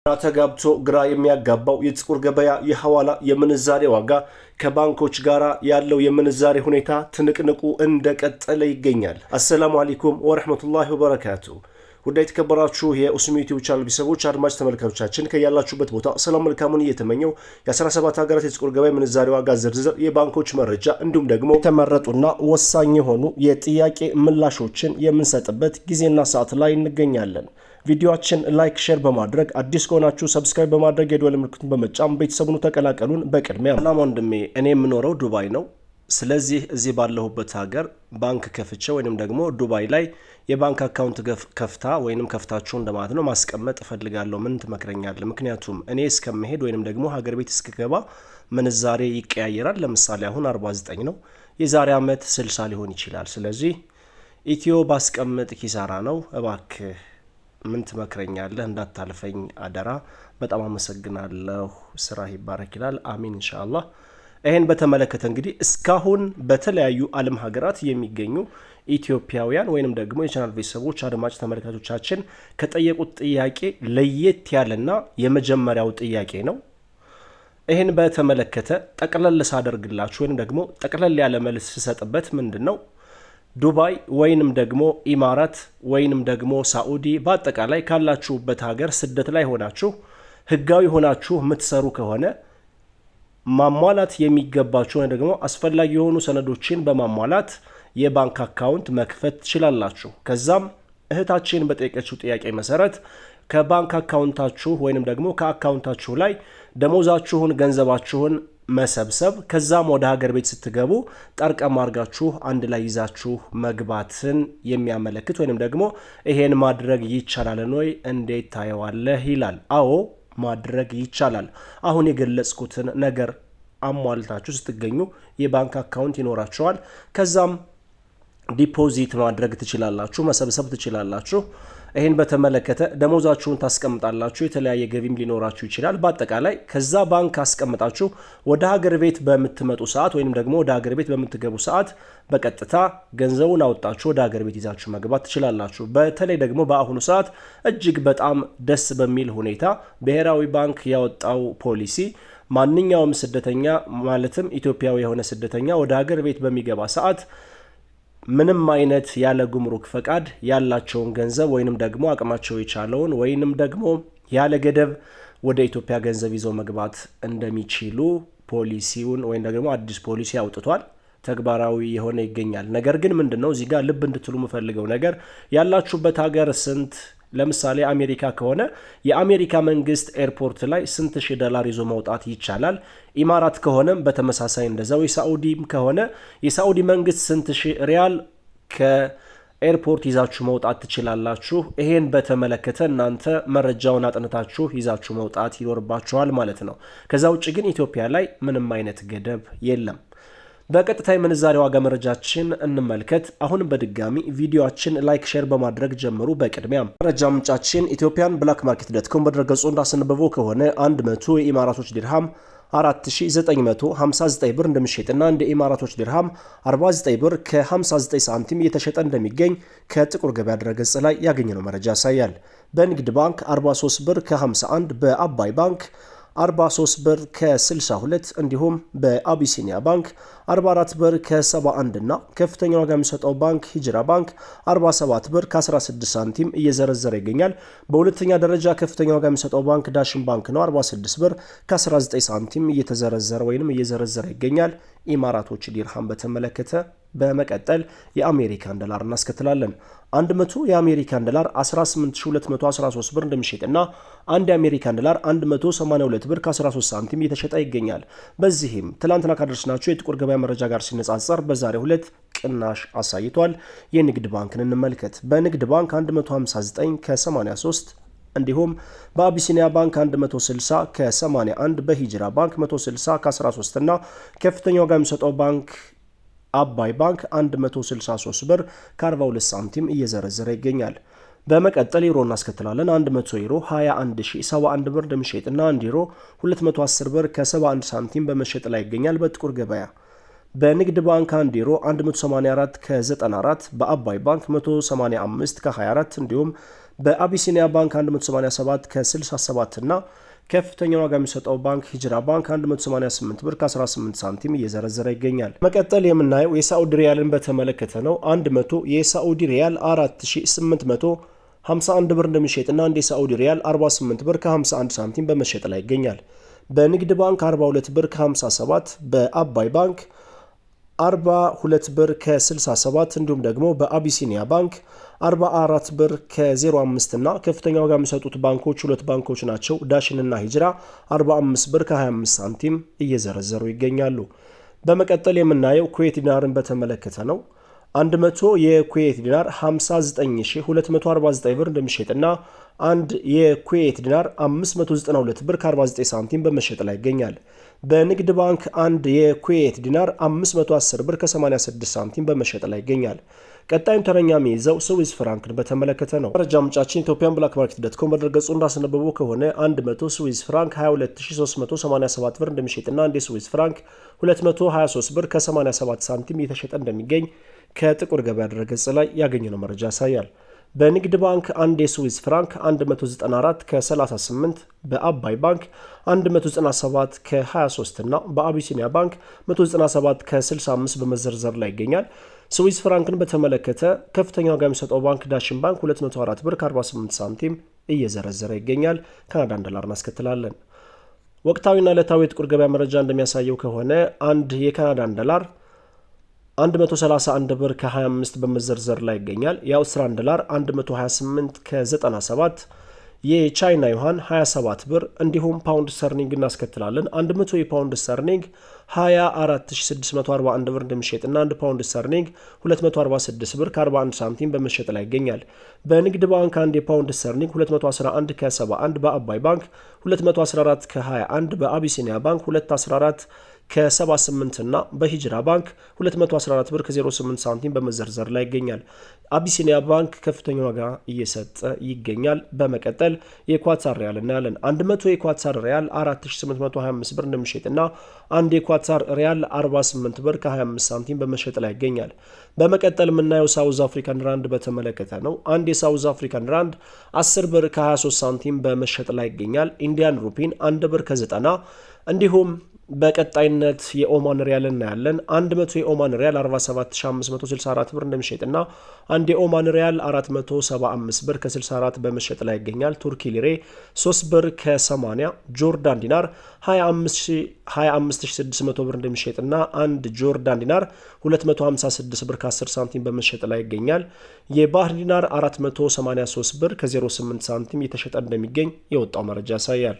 ግራ ተጋብቶ ግራ የሚያጋባው የጥቁር ገበያ የሐዋላ የምንዛሬ ዋጋ ከባንኮች ጋር ያለው የምንዛሬ ሁኔታ ትንቅንቁ እንደቀጠለ ይገኛል። አሰላሙ አለይኩም ወረህመቱላሂ ወበረካቱ። ውድ የተከበራችሁ የኡስሚ ዩቲዩብ ቻናል ቤተሰቦች፣ አድማጭ ተመልካቾቻችን፣ ከያላችሁበት ቦታ ሰላም መልካሙን እየተመኘው የ17 ሀገራት የጥቁር ገበያ ምንዛሬ ዋጋ ዝርዝር፣ የባንኮች መረጃ እንዲሁም ደግሞ የተመረጡና ወሳኝ የሆኑ የጥያቄ ምላሾችን የምንሰጥበት ጊዜና ሰዓት ላይ እንገኛለን። ቪዲዮአችን like፣ share በማድረግ፣ አዲስ ከሆናችሁ subscribe በማድረግ፣ የደወል ምልክቱን በመጫን ቤተሰቡን ተቀላቀሉን። በቅድሚያ ሰላም ወንድሜ፣ እኔ የምኖረው ዱባይ ነው። ስለዚህ እዚህ ባለሁበት ሀገር ባንክ ከፍቼ ወይንም ደግሞ ዱባይ ላይ የባንክ account ከፍታ ወይንም ከፍታችሁ እንደማለት ነው ማስቀመጥ እፈልጋለሁ። ምን ትመክረኛለህ? ምክንያቱም እኔ እስከምሄድ ወይንም ደግሞ ሀገር ቤት እስክገባ ምንዛሬ ይቀያየራል። ለምሳሌ አሁን 49 ነው፣ የዛሬ ዓመት 60 ሊሆን ይችላል። ስለዚህ ኢትዮ ባስቀምጥ ኪሳራ ነው። እባክህ ምን ትመክረኛለህ? እንዳታልፈኝ አደራ። በጣም አመሰግናለሁ። ስራ ይባረክ ይላል። አሚን ኢንሻአላህ። ይህን በተመለከተ እንግዲህ እስካሁን በተለያዩ ዓለም ሀገራት የሚገኙ ኢትዮጵያውያን ወይንም ደግሞ የቻናል ቤተሰቦች፣ አድማጭ ተመልካቾቻችን ከጠየቁት ጥያቄ ለየት ያለና የመጀመሪያው ጥያቄ ነው። ይህን በተመለከተ ጠቅለል ሳደርግላችሁ ወይንም ደግሞ ጠቅለል ያለ መልስ ስሰጥበት ምንድን ነው፣ ዱባይ ወይንም ደግሞ ኢማራት ወይንም ደግሞ ሳኡዲ፣ በአጠቃላይ ካላችሁበት ሀገር ስደት ላይ ሆናችሁ ህጋዊ ሆናችሁ የምትሰሩ ከሆነ ማሟላት የሚገባችሁ ወይም ደግሞ አስፈላጊ የሆኑ ሰነዶችን በማሟላት የባንክ account መክፈት ትችላላችሁ። ከዛም እህታችን በጠየቀችው ጥያቄ መሰረት ከባንክ account ኣችሁ ወይንም ደግሞ ከ account ኣችሁ ላይ ደሞዛችሁን፣ ገንዘባችሁን መሰብሰብ፣ ከዛም ወደ ሀገር ቤት ስትገቡ ጠርቀም አድርጋችሁ አንድ ላይ ይዛችሁ መግባትን የሚያመለክት ወይንም ደግሞ ይሄን ማድረግ ይቻላልን ወይ፣ እንዴት ታየዋለህ ይላል። አዎ፣ ማድረግ ይቻላል። አሁን የገለጽኩትን ነገር አሟልታችሁ ስትገኙ የባንክ account ይኖራችኋል። ከዛም deposit ማድረግ ትችላላችሁ፣ መሰብሰብ ትችላላችሁ። ይህን በተመለከተ ደሞዛችሁን ታስቀምጣላችሁ። የተለያየ ገቢም ሊኖራችሁ ይችላል። በአጠቃላይ ከዛ ባንክ አስቀምጣችሁ ወደ ሀገር ቤት በምትመጡ ሰዓት ወይም ደግሞ ወደ ሀገር ቤት በምትገቡ ሰዓት በቀጥታ ገንዘቡን አውጣችሁ ወደ ሀገር ቤት ይዛችሁ መግባት ትችላላችሁ። በተለይ ደግሞ በአሁኑ ሰዓት እጅግ በጣም ደስ በሚል ሁኔታ ብሔራዊ ባንክ ያወጣው ፖሊሲ ማንኛውም ስደተኛ፣ ማለትም ኢትዮጵያዊ የሆነ ስደተኛ፣ ወደ ሀገር ቤት በሚገባ ሰዓት ምንም አይነት ያለ ጉምሩክ ፈቃድ ያላቸውን ገንዘብ ወይንም ደግሞ አቅማቸው የቻለውን ወይንም ደግሞ ያለ ገደብ ወደ ኢትዮጵያ ገንዘብ ይዘው መግባት እንደሚችሉ ፖሊሲውን ወይም ደግሞ አዲስ ፖሊሲ አውጥቷል። ተግባራዊ የሆነ ይገኛል። ነገር ግን ምንድን ነው እዚህ ጋር ልብ እንድትሉ የምፈልገው ነገር፣ ያላችሁበት ሀገር ስንት፣ ለምሳሌ አሜሪካ ከሆነ የአሜሪካ መንግስት airport ላይ ስንት ሺህ ዶላር ይዞ መውጣት ይቻላል? ኢማራት ከሆነም በተመሳሳይ እንደዛው፣ የሳኡዲም ከሆነ የሳኡዲ መንግስት ስንት ሺህ ሪያል ከ airport ይዛችሁ መውጣት ትችላላችሁ? ይሄን በተመለከተ እናንተ መረጃውን አጥንታችሁ ይዛችሁ መውጣት ይኖርባችኋል ማለት ነው። ከዛ ውጭ ግን ኢትዮጵያ ላይ ምንም አይነት ገደብ የለም። በቀጥታ የምንዛሬ ዋጋ መረጃችን እንመልከት። አሁንም በድጋሚ ቪዲዮአችን like፣ share በማድረግ ጀምሩ። በቅድሚያ መረጃ ምንጫችን ethiopianblackmarket.com በድረገጹ እንዳስነበበው ከሆነ 100 የኢማራቶች ዲርሃም 4959 ብር እንደሚሸጥና አንድ የኢማራቶች ዲርሃም 49 ብር ከ59 ሳንቲም እየተሸጠ እንደሚገኝ ከጥቁር ገበያ ድረገጽ ላይ ያገኘነው መረጃ ያሳያል። በንግድ ባንክ 43 ብር ከ51፣ በአባይ ባንክ 43 ብር ከ62፣ እንዲሁም በአቢሲኒያ ባንክ 44 ብር ከ71 እና ከፍተኛ ዋጋ የሚሰጠው ባንክ ሂጅራ ባንክ 47 ብር ከ16 ሳንቲም እየዘረዘረ ይገኛል። በሁለተኛ ደረጃ ከፍተኛ ዋጋ የሚሰጠው ባንክ ዳሽን ባንክ ነው። 46 ብር ከ19 ሳንቲም እየተዘረዘረ ወይም እየዘረዘረ ይገኛል። ኢማራቶች ዲርሃም በተመለከተ በመቀጠል የአሜሪካን ዶላር እናስከትላለን። 100 የአሜሪካን ዶላር 18213 ብር እንደሚሸጥና አንድ የአሜሪካን ዶላር 182 ብር ከ13 ሳንቲም እየተሸጠ ይገኛል። በዚህም ትላንትና ካደረስናቸው የጥቁር ገበያ መረጃ ጋር ሲነጻጸር በዛሬው ዕለት ቅናሽ አሳይቷል። የንግድ ባንክን እንመልከት። በንግድ ባንክ 159 ከ83፣ እንዲሁም በአቢሲኒያ ባንክ 160 ከ81፣ በሂጅራ ባንክ 160 ከ13 እና ከፍተኛ ዋጋ የሚሰጠው ባንክ አባይ ባንክ 163 ብር ከ42 ሳንቲም እየዘረዘረ ይገኛል። በመቀጠል ዩሮ እናስከትላለን። 100 ዩሮ 21071 ብር እንደሚሸጥና 1 ዩሮ 210 ብር ከ71 ሳንቲም በመሸጥ ላይ ይገኛል በጥቁር ገበያ። በንግድ ባንክ 1 ዩሮ 184 ከ94፣ በአባይ ባንክ 185 ከ24 እንዲሁም በአቢሲኒያ ባንክ 187 ከ67 እና ከፍተኛ ዋጋ የሚሰጠው ባንክ ሂጅራ ባንክ 188 ብር ከ18 ሳንቲም እየዘረዘረ ይገኛል። መቀጠል የምናየው የሳዑዲ ሪያልን በተመለከተ ነው። 100 የሳዑዲ ሪያል 4851 ብር እንደሚሸጥና አንድ የሳዑዲ ሪያል 48 ብር ከ51 ሳንቲም በመሸጥ ላይ ይገኛል። በንግድ ባንክ 42 ብር ከ57፣ በአባይ ባንክ 42 ብር ከ67 እንዲሁም ደግሞ በአቢሲኒያ ባንክ 44 ብር ከ05 እና ከፍተኛ ዋጋ የሚሰጡት ባንኮች ሁለት ባንኮች ናቸው። ዳሽንና ሂጅራ 45 ብር ከ25 ሳንቲም እየዘረዘሩ ይገኛሉ። በመቀጠል የምናየው ኩዌት ዲናርን በተመለከተ ነው። 100 የኩዌት ዲናር 59249 ብር እንደሚሸጥና አንድ የኩዌት ዲናር 592 ብር ከ49 ሳንቲም በመሸጥ ላይ ይገኛል። በንግድ ባንክ አንድ የኩዌት ዲናር 510 ብር ከ86 ሳንቲም በመሸጥ ላይ ይገኛል። ቀጣዩን ተረኛ የሚይዘው ስዊዝ ፍራንክን በተመለከተ ነው። መረጃ ምንጫችን Ethiopian Black Market dot com በድረገጹ እንዳስነበበው ከሆነ 100 ስዊዝ ፍራንክ 22387 ብር እንደሚሸጥና አንድ የስዊዝ ፍራንክ 223 ብር ከ87 ሳንቲም እየተሸጠ እንደሚገኝ ከጥቁር ገበያ ድረገጽ ላይ ያገኘነው መረጃ ያሳያል። በንግድ ባንክ አንድ የስዊዝ ፍራንክ 194 ከ38፣ በአባይ ባንክ 197 ከ23 እና በአቢሲኒያ ባንክ 197 ከ65 በመዘርዘር ላይ ይገኛል። ስዊዝ ፍራንክን በተመለከተ ከፍተኛ ዋጋ የሚሰጠው ባንክ ዳሽን ባንክ 204 ብር ከ48 ሳንቲም እየዘረዘረ ይገኛል። ካናዳን ዶላር እናስከትላለን። ወቅታዊና ዕለታዊ የጥቁር ገበያ መረጃ እንደሚያሳየው ከሆነ አንድ የካናዳን ዶላር 131 ብር ከ25 በመዘርዘር ላይ ይገኛል። የአውስትራሊያን ዶላር 128 ከ97፣ የቻይና ዩዋን 27 ብር እንዲሁም ፓውንድ ስተርሊንግ እናስከትላለን። 100 የፓውንድ ስተርሊንግ 24641 ብር እንደሚሸጥና 1 ፓውንድ ስተርሊንግ 246 ብር ከ41 ሳንቲም በመሸጥ ላይ ይገኛል። በንግድ ባንክ አንድ የፓውንድ ስተርሊንግ 211 ከ71፣ በአባይ ባንክ 214 ከ21፣ በአቢሲኒያ ባንክ 214 ከ78 እና በሂጅራ ባንክ 214 ብር ከ08 ሳንቲም በመዘርዘር ላይ ይገኛል። አቢሲኒያ ባንክ ከፍተኛ ዋጋ እየሰጠ ይገኛል። በመቀጠል የኳታር ሪያል እናያለን። 100 የኳታር ሪያል 4825 ብር እንደሚሸጥና አንድ የኳታር ሪያል 48 ብር ከ25 ሳንቲም በመሸጥ ላይ ይገኛል። በመቀጠል የምናየው South African ራንድ በተመለከተ ነው። አንድ የ South African ራንድ 10 ብር ከ23 ሳንቲም በመሸጥ ላይ ይገኛል። Indian ሩፒን 1 ብር ከ90 እንዲሁም በቀጣይነት የኦማን ሪያል እናያለን። 100 የኦማን ሪያል 47564 ብር እንደሚሸጥና አንድ የኦማን ሪያል 475 ብር ከ64 በመሸጥ ላይ ይገኛል። ቱርኪ ሊሬ 3 ብር ከ80፣ ጆርዳን ዲናር 25600 ብር እንደሚሸጥና አንድ ጆርዳን ዲናር 256 ብር ከ10 ሳንቲም በመሸጥ ላይ ይገኛል። የባህር ዲናር 483 ብር ከ08 ሳንቲም እየተሸጠ እንደሚገኝ የወጣው መረጃ ያሳያል።